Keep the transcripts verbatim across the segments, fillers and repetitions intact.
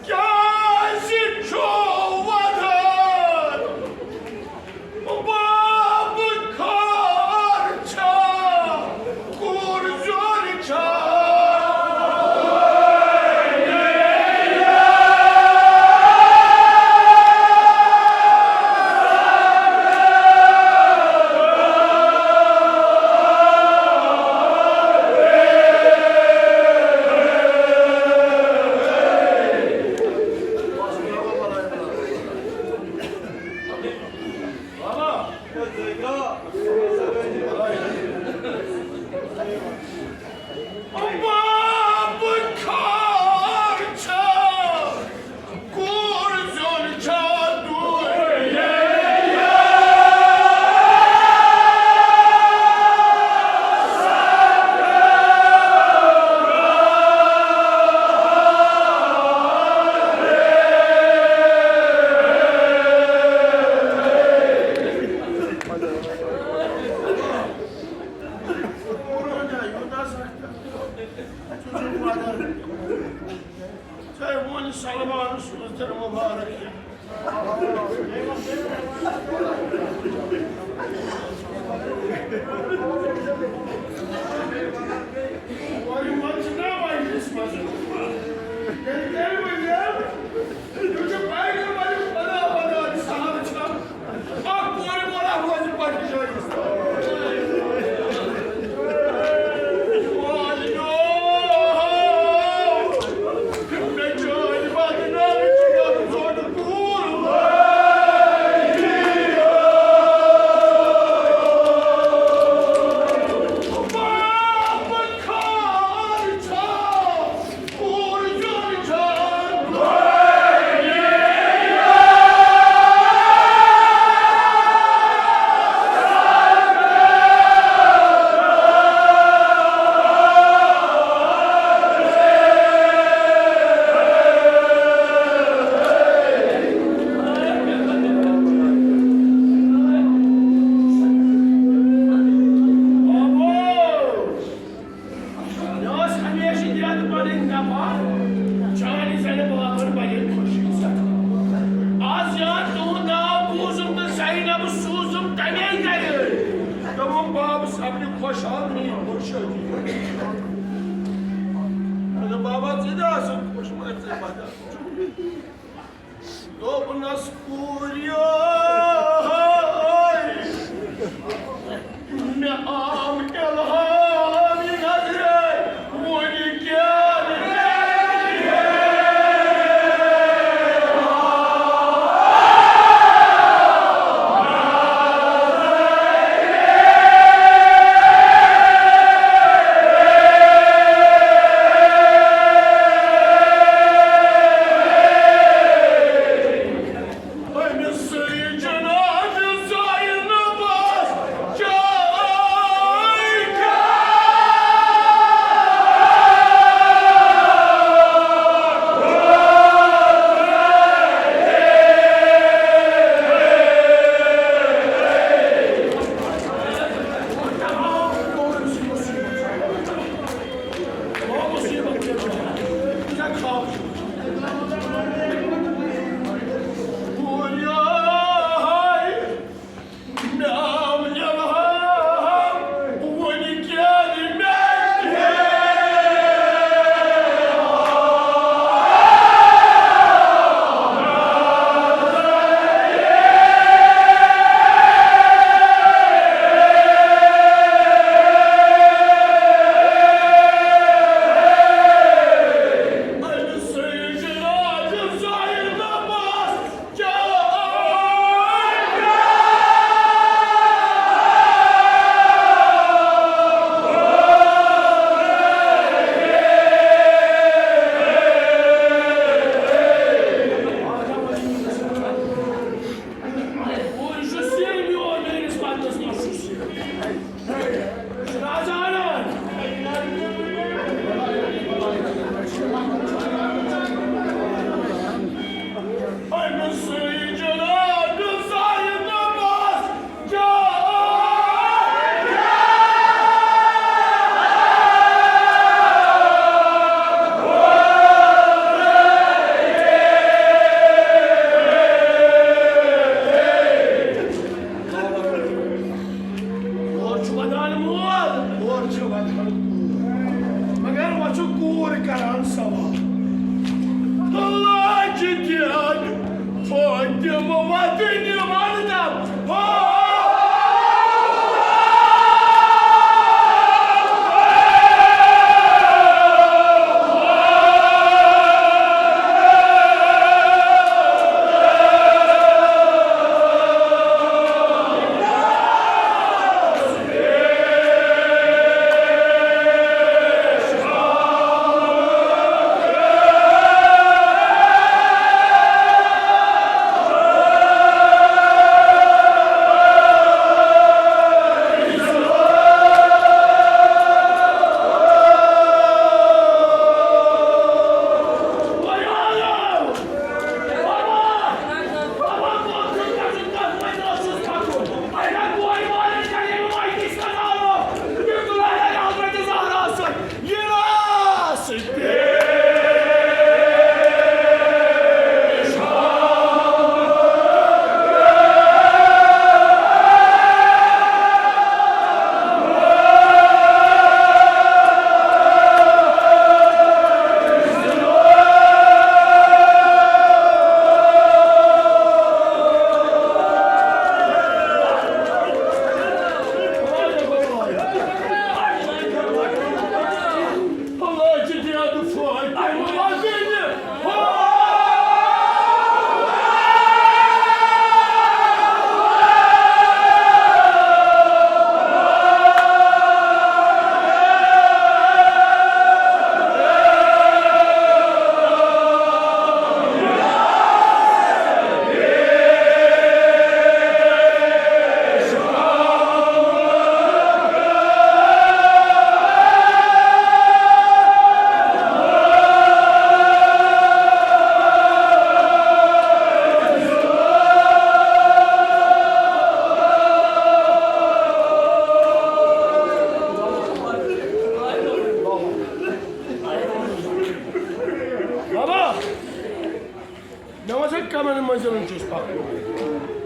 کیٛازِ چھُو وَدان؟ باب خٲر چھا؟ کوٗر زیُن چھا؟ ژےٚ ووٚن سلمان سوز تیٚلہِ مُبارک۔ وۄنۍ منٛز چھِنہ مجلس منٛز۔ تیٚلہِ کیٛازِ وۄنۍ یہِ؟ یہِ چھُ پیغمبر خدا، خدا صاحب چھا؟ اکھ کورِ وولا روزِ پتہٕ جٲیِز۔ مےٚ ٲس ہمیشہِ یَتھ پَنٕنۍ دَپان، چانہِ زَنہِ بابَن بَنہِ خوشی سان۔ آز یاد تُہُنٛد ناو بوٗزُم تہٕ زینب سوٗزُم تَمے گَرِ۔ دوٚپُم، بابہٕ سَپدِ خۄشحال میٛٲنۍ خۄشحٲلی۔ مےٚ دوٚپ، بابا، ژٕ تہِ آسَکھ خۄش، مگر ژےٚ بدل۔ دوٚپنَس، کوٗریو، مےٚ آو الہام نظرِ، وُنہِ کیٛاہ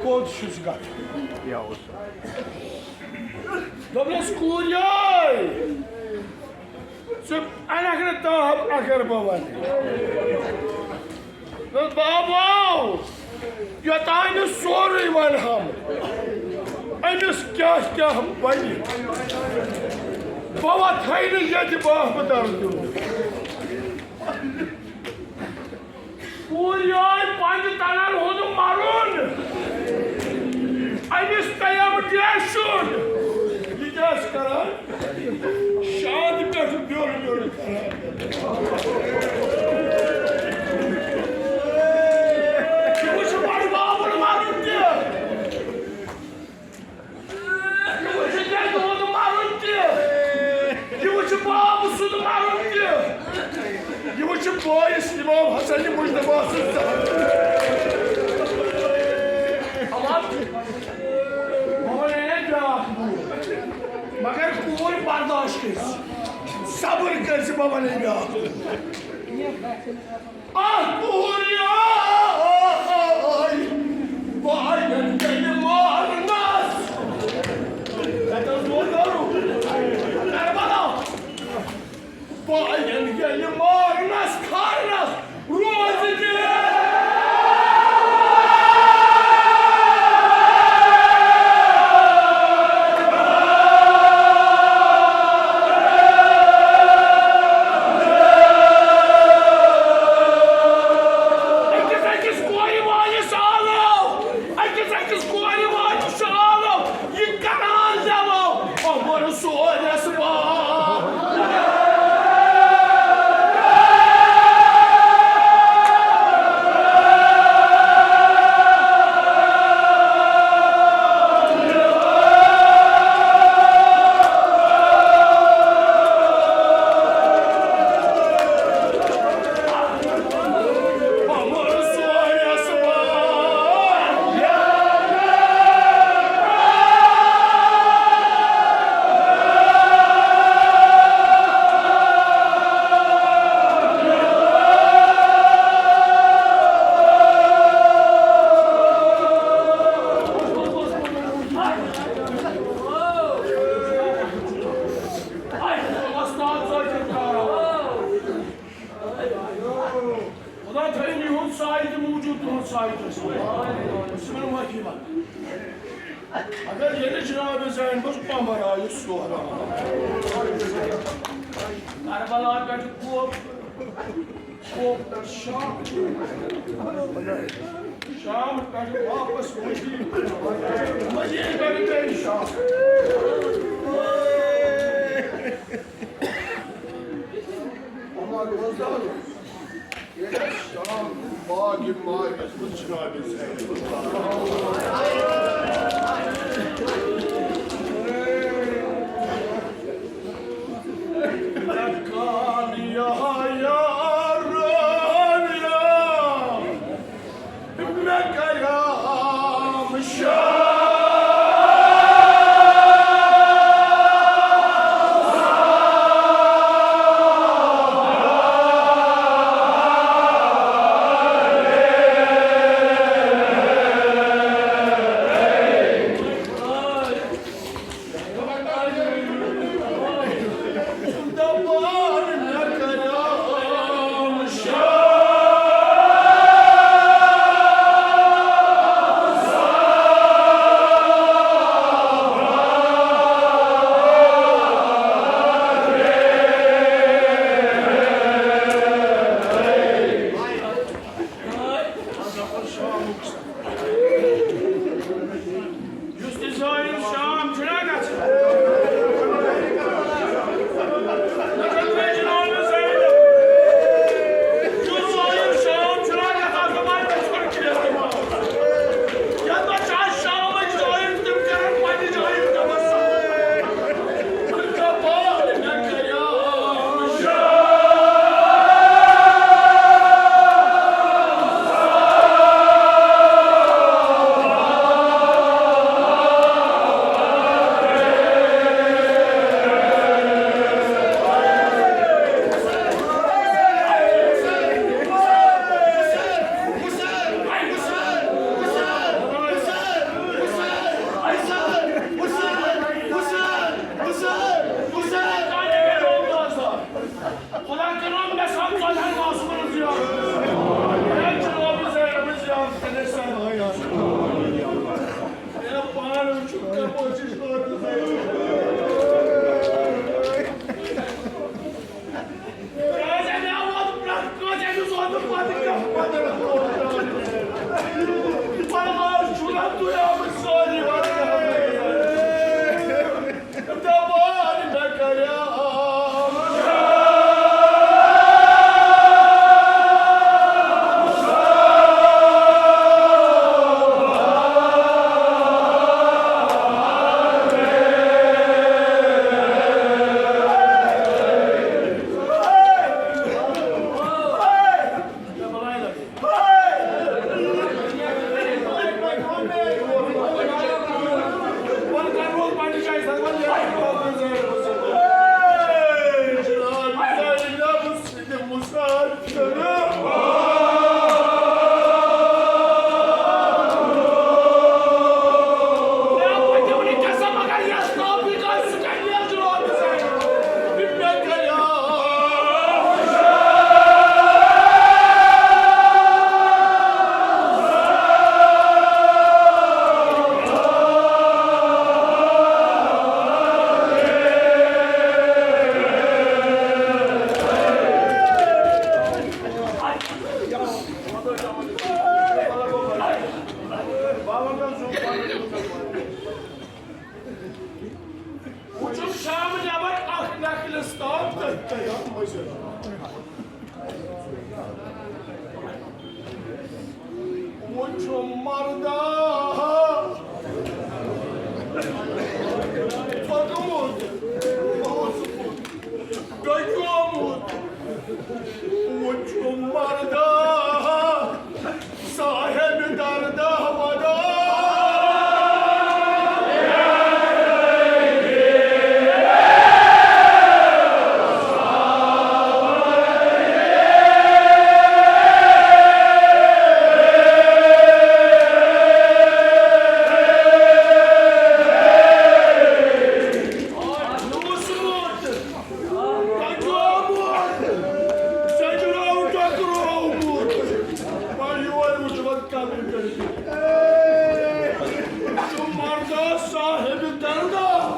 کوٚت چھُس گژھُن؟ دوٚپنَس، کوٗریے، ژٕ اَنَکھ نہٕ تام اگر بہٕ وَنہٕ۔ دوٚپُس، بابو، یوٚتام نہٕ سورُے وَنہٕ ہم، أمِس کیٛاہ کیٛاہ بَنہِ، بہٕ وۄتھَے نہٕ ییٚتہِ بابہٕ دَردُن۔ کوٗر یٲے پنٛجہِ تَلَن ہُنٛد مَرُن۔ أمِس تَیَم ڈیشُن۔ یہِ کیٛاہ چھِ کَران؟ شاندِ پٮ۪ٹھ بیوٚل بیوٚل کَران۔ یہِ وٕچھ بَڑٕ بابُن مَرُن تہِ۔ یہِ وٕچھِ تیٚلہِ تُہُنٛد مَرُن تہِ۔ یہِ وٕچھِ باب سُنٛد مَرُن تہِ۔ یہِ وٕچھِ بٲیِس اِمام حسن مُجتبیٰ سُنٛد زَہر۔ اَما بہٕ وَنَے نہ بیٛاکھ کوٗر۔ مگر کوٗر برداش کٔرۍ زِ۔ صبر کٔرۍ زِ، بہٕ وَنَے بیٛاکھ کوٗر۔ اکھ کوٗر یٲے، بایَن ییٚلہِ مارنَس۔ کَتہِ اوس زور کَرُن؟ کربلا۔ بایَن ییٚلہِ مارنَس، کھارنَس روزِ دِ۔ أکِس أکِس کورِ وٲلِس آلو، أکِس أکِس کورِ وٲلِس چھُ آلو، یہِ کران زٮ۪وو، عمر سورس باد۔ خدا تھٲیِن یِہُنٛد سایہِ تہِ موٗجوٗد، تُہُنٛد سایہِ تہِ۔ أسۍ چھِ وَنان معٲفی منٛگ۔ اگر ییٚلہِ جناب زینبس پمر آیہِ سہرا، کربلا پٮ۪ٹھ کوپ، کوپ پٮ۪ٹھ شام، شام پٮ۪ٹھ واپس مدیٖنہ، مدیٖنہ پٮ۪ٹھ بیٚیہِ شام۔ عمر روزدار۔ شام باغ ماوِس وٕچھناوِ سیل۔ کان یا یار، مےٚ کریام شام۔ وۄنۍ چھُ مردہ پوٚکمُت، اوسمُت، ڈوٚکیومُت۔ وۄنۍ چھُ مردہ صاحب دردہ ودان۔ مردہ صاحب درگاہ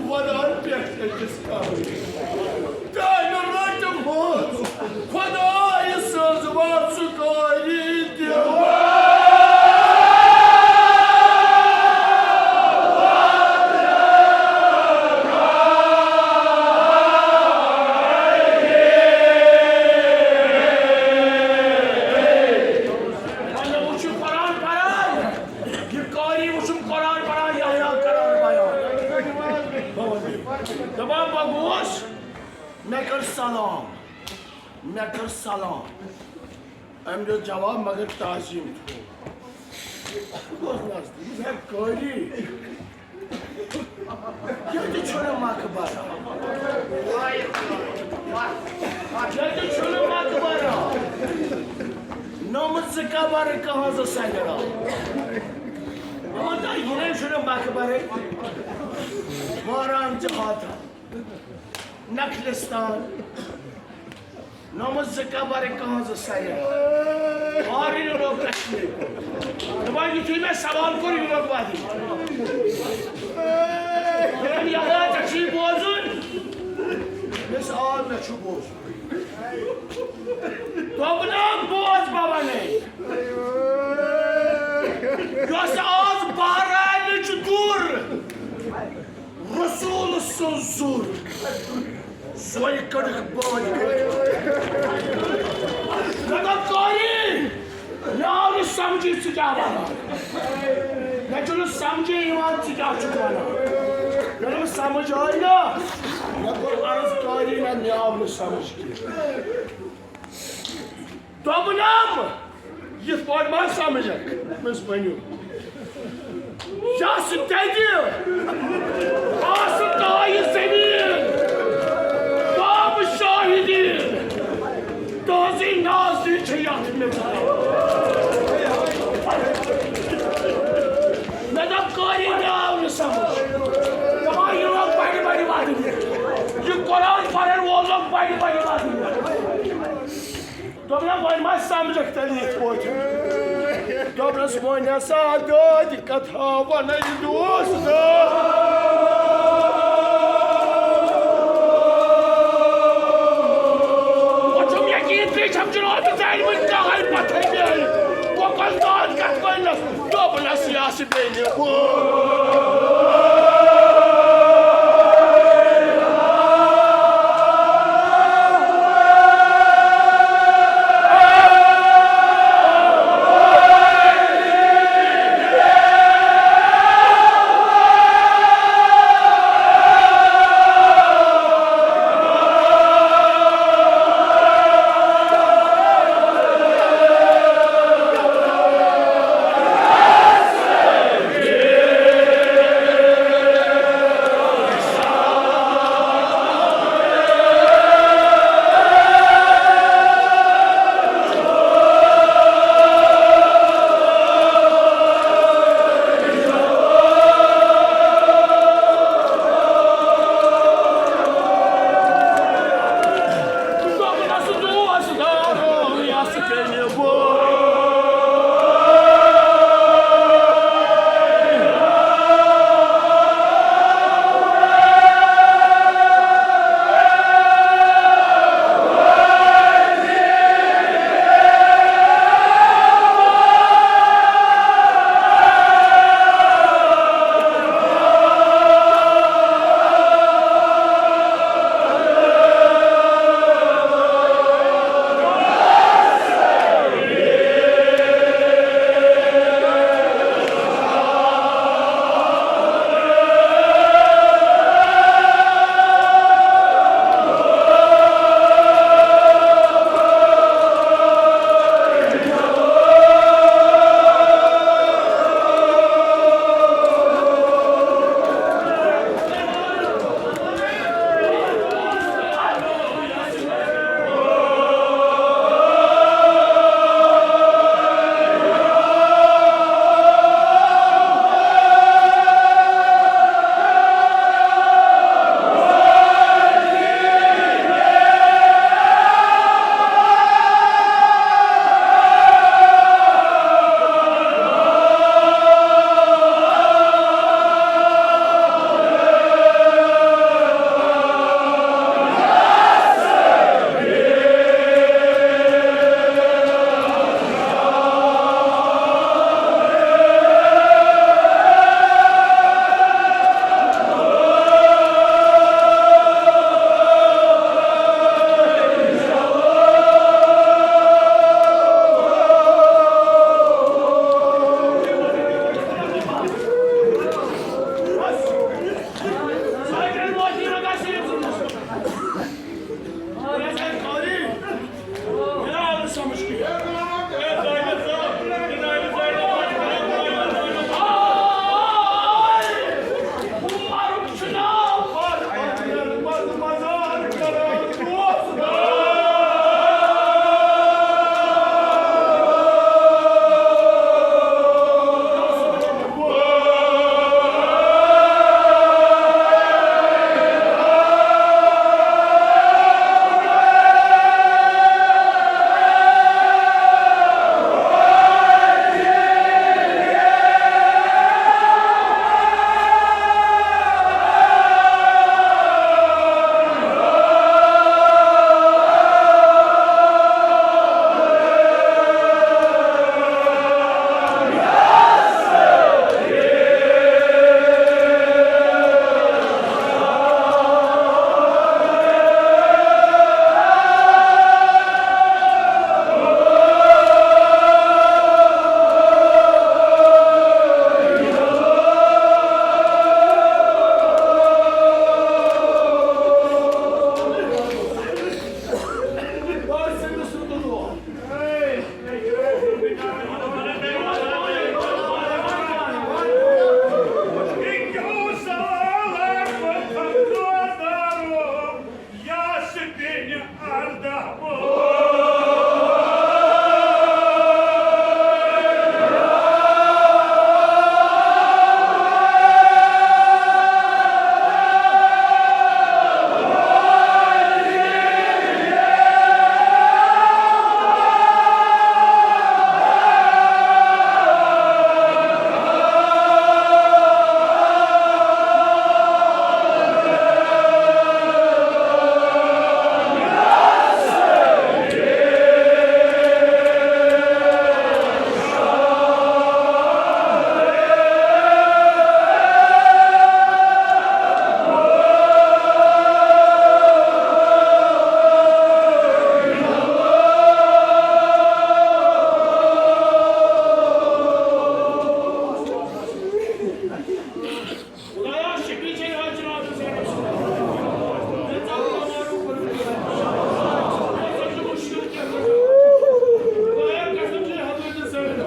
ودان پٮ۪ٹھ أکِس کمرس۔ تٔمۍ رٔٹمٕژ خۄدایہِ سٕنٛز وژھکٲری تہِ۔ مطلب، وۄنۍ چھُ قرآن پران، یہِ قاری وٕچھُم قرآن پران، یحییٰ کران بیان۔ دپان، بہٕ گوس، مےٚ کٔر سلام، مےٚ کٔر سلام۔ أمۍ دیُت جواب، مگر تعظیٖم تھوٚو۔ بہٕ گوس نزدیٖک، ہے قٲری، ییٚتہِ چھُنہٕ مقبرہ۔ ییٚتہِ چھُنہٕ مقبرہ۔ نوٚمہٕ زٕ قبر کہاں زٕ سجڑا۔ دوٚپُن، تۄہہِ یہِ نَے چھُنہٕ مقبرے۔ واران چھِ ہاتھ۔ نخلستان۔ نوٚمہٕ زٕ قبر کہاں زٕ سجڑا۔ وارٕے لوگ کشمیر۔ دپان، یُتھُے مےٚ سوال کوٚر، یہِ لوگ وادی۔ دوٚپُن، یہِ ہا ژےٚ چھُے بوزُن؟ مےٚ دوٚپُس، آ، مےٚ چھُ بوزُن۔ دوٚپنم، بوز بہٕ وَنے۔ یۄس آز بہرٲلٕچ دوٗر رسول سٕنٛز زُر، سۄے کٔڑٕکھ بٲدۍ کٔڑِتھ۔ مےٚ دوٚپ، قاری، مےٚ آو نہٕ سمجھی ژٕ کیٛاہ وَنان۔ مےٚ چھُنہٕ سمجھے یِوان ژٕ کیٛاہ چھُکھ وَنان۔ مےٚ دوٚپ، سمجھ آے نا؟ مےٚ کوٚر عرض، قاری، نہ، مےٚ آو نہٕ سمجھ کینٛہہ۔ دوٚپنم، یِتھ پٲٹھۍ ما سمجھکھ؟ مےٚ ؤنِو۔ یس دٮ۪دِ آسہٕ تایہِ زٔمیٖن، باب شاہدیٖن، تُہنٛزٕے نازنہِ چھِ یتھ مےٚ۔ مےٚ دوٚپ، قٲری، مےٚ آو نہٕ سمجھ۔ دپان، یہِ لوگ بڑِ بڑِ ودنہِ۔ یہِ قرآن پرن وول لوگ بڑِ بڑِ ودنہِ۔ دوٚپنم، وۄنۍ ما سمجھکھ تیٚلہِ یِتھ پٲٹھۍ؟ دوٚپنس، وۄنۍ ہسا دٲدۍ کتھا ونے دوست۔ وۄنۍ چھُم یقین، تُہۍ چھَم جناب زانہِ وٕنہِ کانٛہہ پتھے بیٚیہِ۔ وۄنۍ کۄس داد کتھ وننس؟ دوٚپنس، یہِ آسہِ بیٚنہِ۔ خدایا، شکری چھے حضرات حسین۔ خدایا، قسم چھے حضرت حسین۔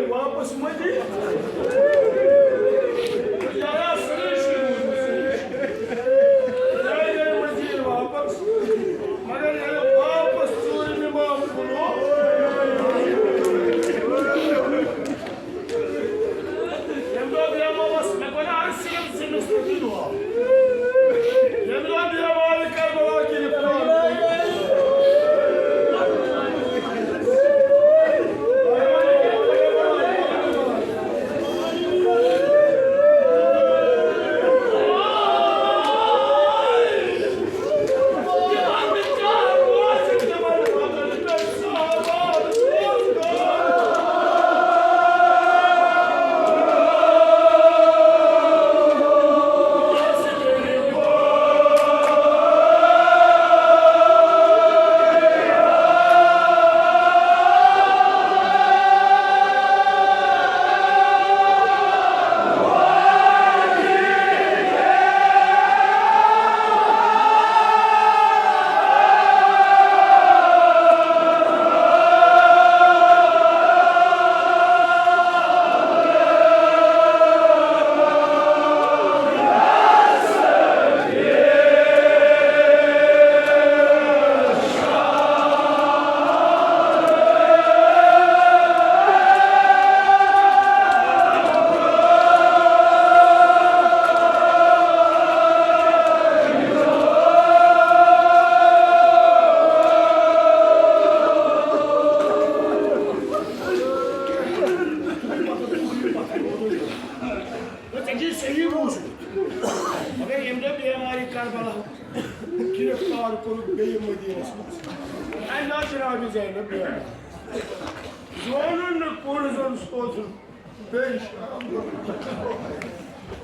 واپس مدیٖنہٕ۔ یارا، سٲری چھِ روٗدمٕتۍ، سٲری چھِ۔ یہِ آیہِ مدیٖنہٕ واپس۔ مگر ییٚلہِ واپس ژوٗرِم اِمام کھُلوو، ییٚمہِ دۄہ بیمارس، مےٚ گوٚو نہٕ عرض صرف زِنِس تہٕ دُعا۔ ییٚمہِ دۄہ بیمارِ کربلا گرفتار کوٚر۔ ژےٚ چھُے صحیح بوٗزمُت۔ مگر ییٚمہِ دۄہ بیمارِ کربلا گرفتار کوٚرُکھ بیٚیہِ مدیٖنس منٛز۔ اَمہِ دۄہ جناب زینب بیمار۔ زونُن نہٕ کوٚر زن سوزُن بیٚیہِ شام۔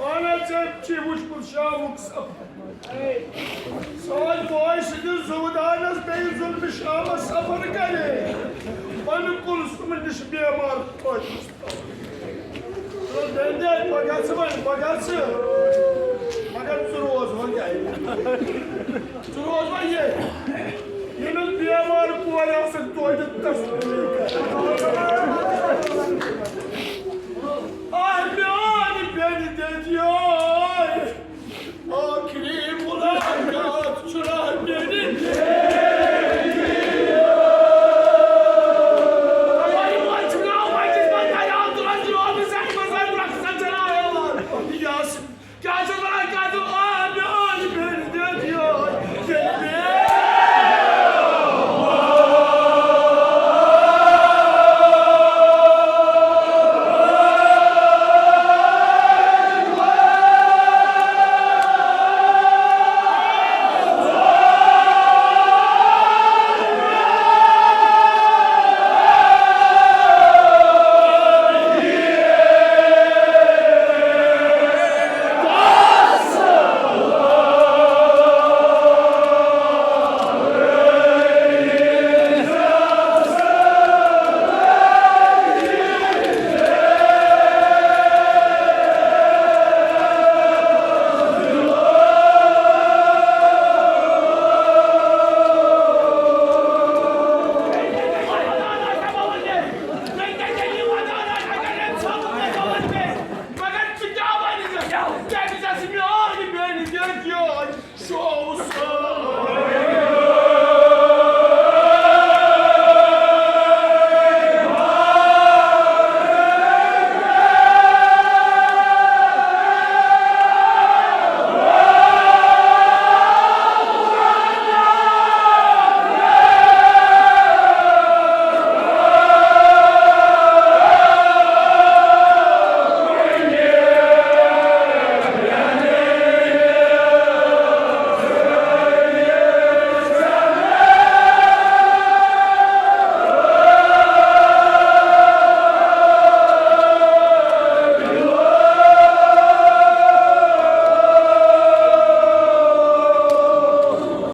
اَہن حظ، ژےٚ چھُے وُچھمُت شامُک سفر۔ سوز بوے سٕنٛدِس زُوٕ دانس بیٚیہِ ظُلمہِ شامس سفر کرے۔ پنہٕ کُلثومہٕ نِش بیمار توتہِ۔ تہٕ بیٚنہِ تہِ، بہٕ گژھٕ وۄنۍ، بہٕ گژھٕ۔ مگر ژٕ روز وۄنۍ گرِ۔ ژٕ روز وۄنۍ ییٚتہِ۔ ییٚمِس بیمار کورِ آسَن توتہِ تسلی۔